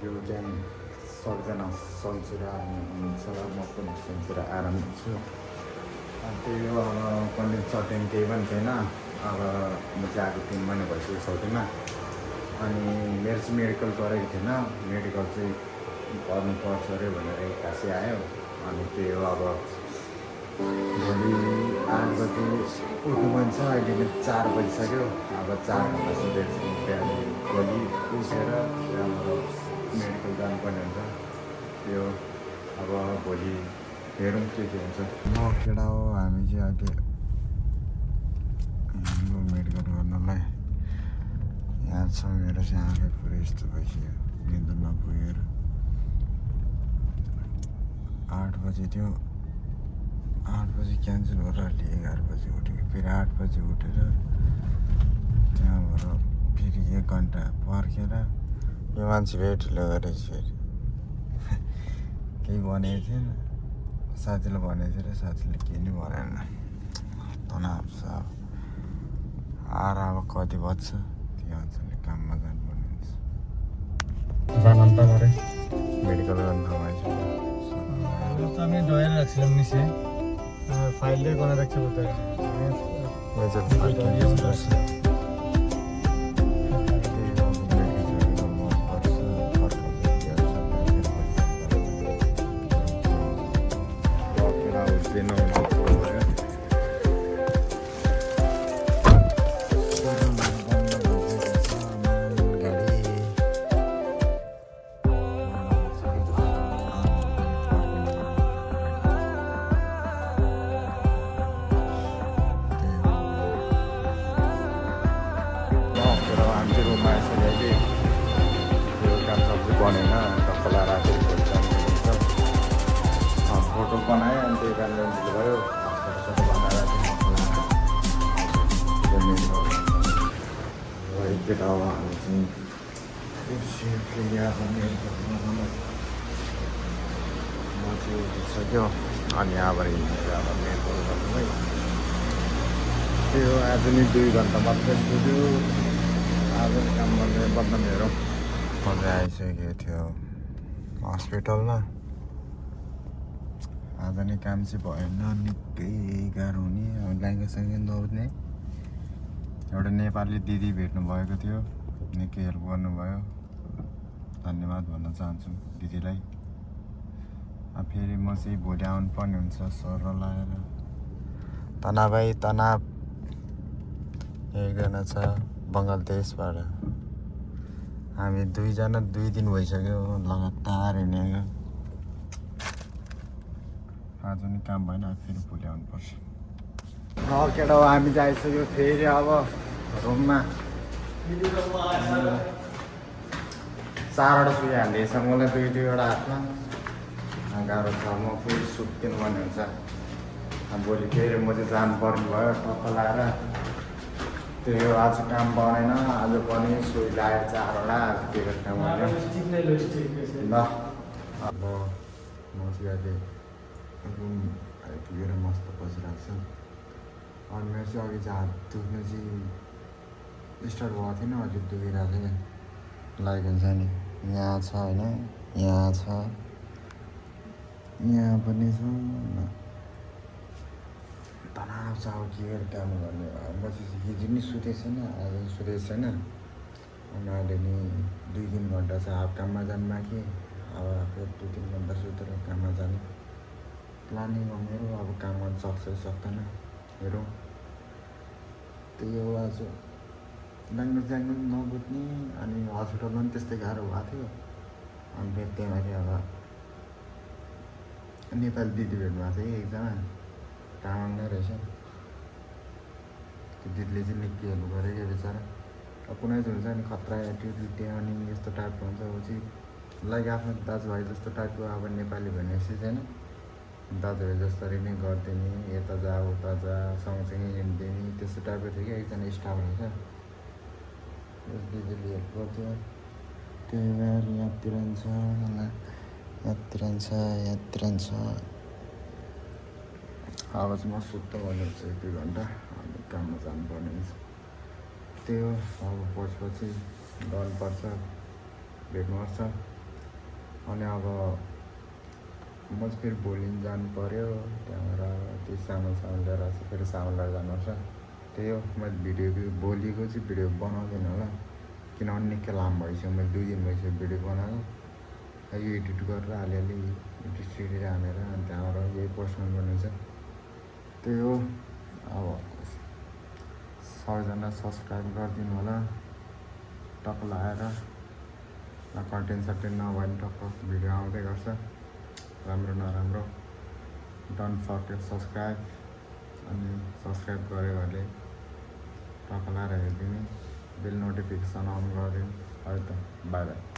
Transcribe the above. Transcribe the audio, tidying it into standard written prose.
यो चाहिँ सबजना सन्चै र हुनुहुन्छ र म पनि सन्चै र आराममा छु। त्यही हो, अब कन्टेन्ट सर्टेन केही पनि थिएन। अब म चाहिँ आएको 3 महिना भइसक्यो साउदीमा। अनि मेरो चाहिँ मेडिकल गरेको थिएन, मेडिकल चाहिँ गर्नुपर्छ अरे भनेर एक्कासी आयो। अनि त्यही हो, अब भोलि 8 बजी उठ्नु पर्छ। अहिले 4 बजिसक्यो। अब 4 घन्टा सुतेर चाहिँ बिहान भोलि उठेर त्यहाँबाट मेडिकल जानुपर्ने हुन्छ। त्यो अब भोलि हेरौँ के हुन्छ। म केटा हो, हामी चाहिँ अहिले हिँड्नु मेडिकल गर्नलाई। यहाँ छ मेरो चाहिँ आँखै पुरै यस्तो भइसक्यो, निन्द्रा नपुगेर। 8 बजी थियो, 8 बजी क्यान्सल गरेर अहिले 11 बजी उठेको। फेरि 8 बजी उठेर त्यहाँबाट फेरि 1 घन्टा पर्खेर यो मान्छे भेटले गरेपछि फेरि केही भनेको थिएन। साथीलाई भनेको थियो र साथीले केही नि भनेन। तनाव छ। आएर अब कति बज्छ त्यो अनुसारले काममा जानुपर्ने हुन्छ। जान मारे मेडिकल गर्न আমি ডয়ের রাখছিলাম নিচে ফাইলটা কোনে রাখছি বলতে बनेन टक्कला राखेर फोटो बनाएँ। अनि त्यही कारणले भयो फोटो बनाएर केटा हो। हामी चाहिँ म चाहिँ उठिसक्यो। अनि यहाँबाट हिँडेर अब मेडिकल गर्नु है। त्यही हो, आज नि 2 घन्टा मात्रै सुत्यो। आज काम गर्ने बदनाम हेरौँ। म चाहिँ आइसकेको थियो हस्पिटलमा। आज नि काम चाहिँ भएन, निकै गाह्रो हुने। अब ल्याङ्गासँग नउठ्ने एउटा नेपाली दिदी भेट्नु भएको थियो, निकै हेल्प गर्नुभयो। धन्यवाद भन्न चाहन्छु दिदीलाई। अब फेरि म चाहिँ भोलि आउनुपर्ने हुन्छ सर लगाएर। तना भाइ तनाव एकजना छ बङ्गलादेशबाट। हामी 2 जना 2 दिन भइसक्यो लगातार हिँडेको। आज नि काम भएन, फेरि भोलि आउनुपर्छ। केटा हो, हामी चाहिँ आइसक्यो फेरि अब रुममा। 4वटा सुई हालिदिएछ मलाई, 2-2वटा हातमा। गाह्रो छ, म फेरि सुत्किनु पर्ने हुन्छ। भोलि फेरि म चाहिँ जानुपर्ने भयो टक्क लगाएर। त्यही हो, आज काम बनेन। आज पनि सुई लगाएर 4वटा के गर्छ मैले ल। अब म चाहिँ अहिले रुम आइपुगेर मस्त बसिरहेको छु। अनि मेरो चाहिँ अघि चाहिँ हात दुख्नु चाहिँ स्टार्ट भएको थिएन, अलिक दुखिरहेको थियो। लागेको हुन्छ नि, यहाँ छ होइन, यहाँ छ, यहाँ पनि छ। तनाव छ, अब के गरेर काम गर्ने। म चाहिँ हिजो नि सुतेको छैन, आज सुतेको छैन। अनि अहिले नि 2-3 घन्टा छ अब काममा जानु बाँकी। अब फेरि 2-3 घन्टा सुतेर काममा जाने प्लानिङ हो मेरो। अब काम गर्नु सक्छ कि सक्दैन हेरौँ। त्यही हो, आज ल्याङ्ग्वेज नबुझ्ने। अनि हस्पिटलमा पनि त्यस्तै गाह्रो भएको थियो। अनि फेरि त्यहाँमाथि अब नेपाली दिदी भेट्नुभएको थियो कि एकजना, तामाङ नै रहेछ। त्यो दिदीले चाहिँ निकै हेल्प गरेको क्या बेचारा। अब कुनै चाहिँ हुन्छ नि खतरा एटिट्युड अनि यस्तो टाइपको हुन्छ। ऊ चाहिँ लाइक आफ्नो दाजुभाइ जस्तो टाइपको। अब नेपाली भनेपछि चाहिँ दाजुभाइ जसरी नै गरिदिने, यता जा उता जा सँगसँगै हिँडिदिने, त्यस्तो टाइपको थियो क्या एकजना स्टाफ रहेछ। त्यस दिदीले हेल्प गर्थ्यो। त्यही भएर यहाँतिर छ, यहाँतिर छ। अब चाहिँ म सुत्नु पर्ने हुन्छ 1-2 घन्टा। अनि काममा जानुपर्ने हुन्छ। त्यही हो, अब पछि गर्नुपर्छ, भेट्नुपर्छ। अनि अब म चाहिँ फेरि भोलि जानु पऱ्यो, त्यहाँबाट त्यो सामान लिएर चाहिँ फेरि सामान लिएर जानुपर्छ। त्यही हो, मैले भोलिको चाहिँ भिडियो बनाउँदिनँ होला, किनभने निकै लामो भइसक्यो। मैले 2 दिन भइसक्यो भिडियो बनाएको, यो एडिट गरेर अलिअलि एडिट हानेर अनि त्यहाँबाट यही पोस्ट गर्नुपर्ने छ। त्यही हो, अब सबैजना सब्सक्राइब गरिदिनु होला, टक्क लगाएर। कन्टेन्ट नभए पनि टक्क भिडियो आउँदै गर्छ, राम्रो नराम्रो। डोन्ट फर्गेट सब्सक्राइब, अनि सब्सक्राइब गऱ्यो भने टक्क लगाएर हेरिदिने, बेल नोटिफिकेसन अन गरिदिनु। है त, बाई बाई।